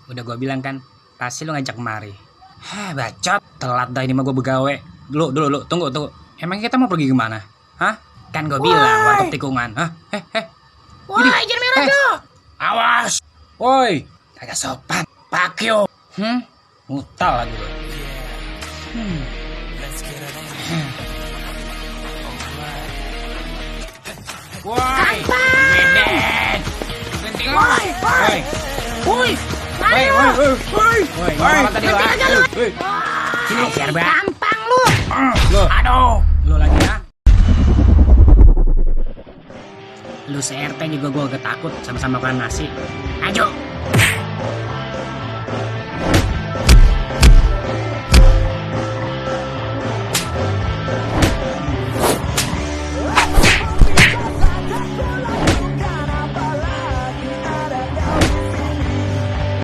Udah gue bilang kan, pasti lu ngajak kemari. Hah, bacot. Telat dah ini mah gue begawe. Lu, tunggu. Emang kita mau pergi kemana? Hah? Kan gue bilang warkop tikungan. Hah? Woi, jangan merah dong. Awas. Woi, kagak sopan. Pakyo. Mutal lagi lu. Woi. Bebek. Woi. Tadi lah. Sini serba. Gampang lu. Aduh, lu lagi ya. Lu CRT juga gue agak takut sama-sama makan nasi. Ayo.